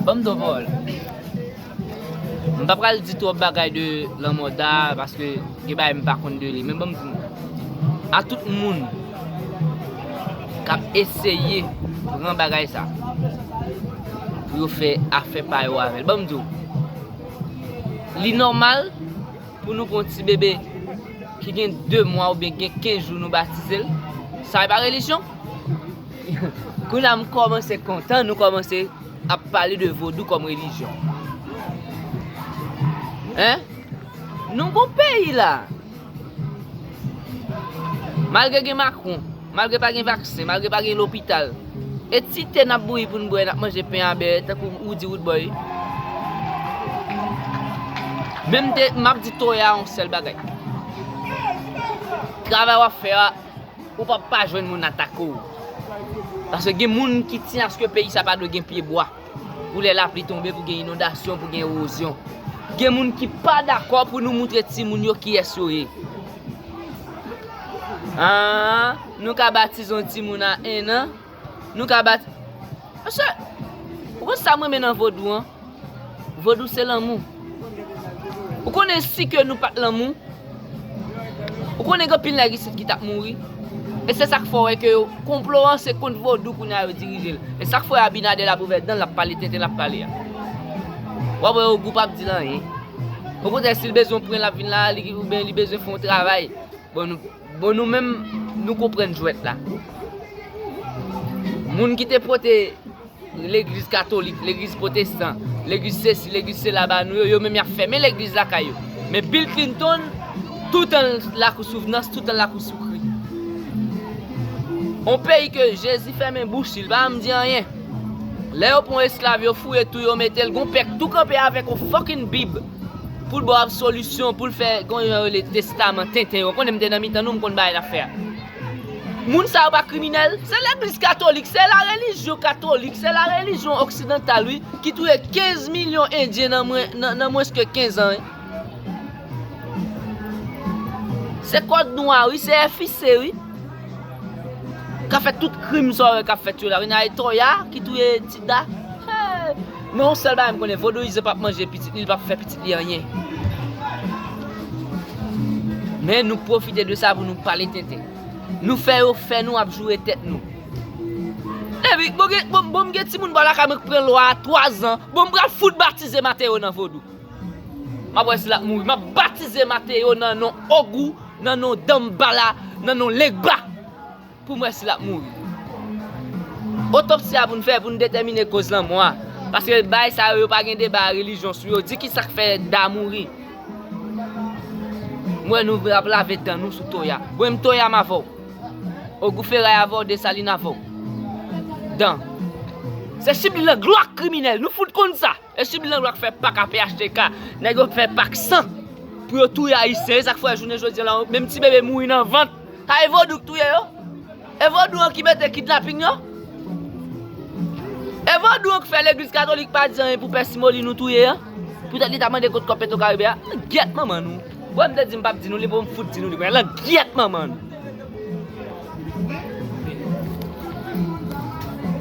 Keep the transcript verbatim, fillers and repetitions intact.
Ban m di w pawòl. M pa pral di twòp bagay de lanmò Da, paske gen bagay m pa konn de li. Men ban m di w, a tout moun k ap eseye pran bagay sa pou yo fè afè pa yo avè l, ban m di w, li nòmal pou nou pran yon ti bebe ki gen de mwa oubyen gen kenz jou nou batize l? Sa e pa relijyon? Kounye a m kòmanse kontan, nou kòmanse ap pale de vodou kòm relijyon. Hein? Nou gon peyi la. Malgre gen Macron, malgre pa gen vaksen, malgre pa gen lopital, e ti te n ap bouyi pou n bwè, n ap manje pen a bè, tankou ou di Roodboy. Menm te, m ap di Toya yon sèl bagay. Travay w ap fè a, ou p ap pa jwenn moun atake w. Paske gen moun ki di aske peyi sa pa dwe gen pyebwa. Pou lè lapli tonbe, pou gen inondasyon, pou gen ewozyon. Gen moun ki pa dakò pou nou moutre timoun yo kiyès yo ye. Ah, nou ka batize yon timoun a en an, nou ka bat-, mesye, ou konn sa m renmen nan vodou an? Vodou se lanmou. Ou konnen si ke nou pa t lanmou, ou konnen gen anpil nèg isit ki t ap mouri. E se sa k fè w wè ke yo konplo an se kont vodou kounye a yo dirije l. E sa k fè w wè Abinader ap ouvè dan l, l ap pale tenten l ap pale a. W ap wè Ogou p ap di l anyen. Okontrè, si l bezwen pran l ap vin la, li, oubyen li bezwen fè yon travay. Bon, nou, bon, nou menm, nou konprann jwèt la. Moun ki te pote legliz katolik, legliz pwotestan, legliz sesi, legliz sela ba nou yo, yo menm y ap fèmen legliz lakay yo. Men Bill Clinton, toutan l lakou Souvnans, toutan l lakou Soukri. On peyi ke Jezi fèmen bouch li, li pa janm di anyen. Lè yo pran esklav, yo fouye tou, yo mete l, gon pèk tou kanpe avèk on fucking Bib pou l ba w absolisyon, pou l fè, gon jan yo rele testaman tenten yo. Konnen m te nan mitan nou, m konn bagay l ap fè a. Moun sa yo pa kriminèl? Se legliz katolik, se la relijyon katolik, se la relijyon oksidantal, wi, ki touye kenz milyon endyen nan mwen, nan, nan mwens ke kenz an, wi. Se kòd nwa, wi, se F I C, wi. K ap fè tout krim sa w wè k ap fèt yo la. Wi, nan Toya ki touye Tida. Hey! Men yon sèl bagay m konnen, vodouyizan p ap manje pitit li, li p ap fè pitit li anyen. Men nou pwofite de sa pou nou pale tenten. Nou fè yo fè nou ap joure tèt nou. Epi, bon, gen, bon, bon, m gen timoun bò lakay mwen k pran lwa a twa zan. Bon, m pral fout batize Mateo nan vodou. M ap wè si l ap mouri. M ap batize Mateo nan non Ogou, nan non Danmbala, nan non Legba. Pou m wè si l ap mouri. Otopsi a pou n fè, pou n detèmine koz lanmò a. Paske bagay sa yo, yo pa gen deba relijyon sou yo. Di ki sa k fè Da mouri. M wè nou ap lave dan nou sou Toya. Bon, m Toya m avè w. Ogou Feray avè w, Desalin avè w. Dan. Se chibli nan glwa kriminèl, nou fout konn sa. E chibli nan glwa k fè pak a P H T K. Nèg yo fè pak san pou yo touye Ayisyen. E sa k fè jounen jodi a la, menm ti bebe mouri nan vant. Sa e vodou k touye yo? E vodou an ki mete kidnaping yo? E vodou an k fè legliz katolik pa di anyen pou Pè Simoli nou touye an? Poutèt li ta mande kont kòb Petro Caribe a? Langyèt manman nou. Bon, m te di m p ap di nou li, bon, m fout di nou li kounye a. Langyèt manman nou.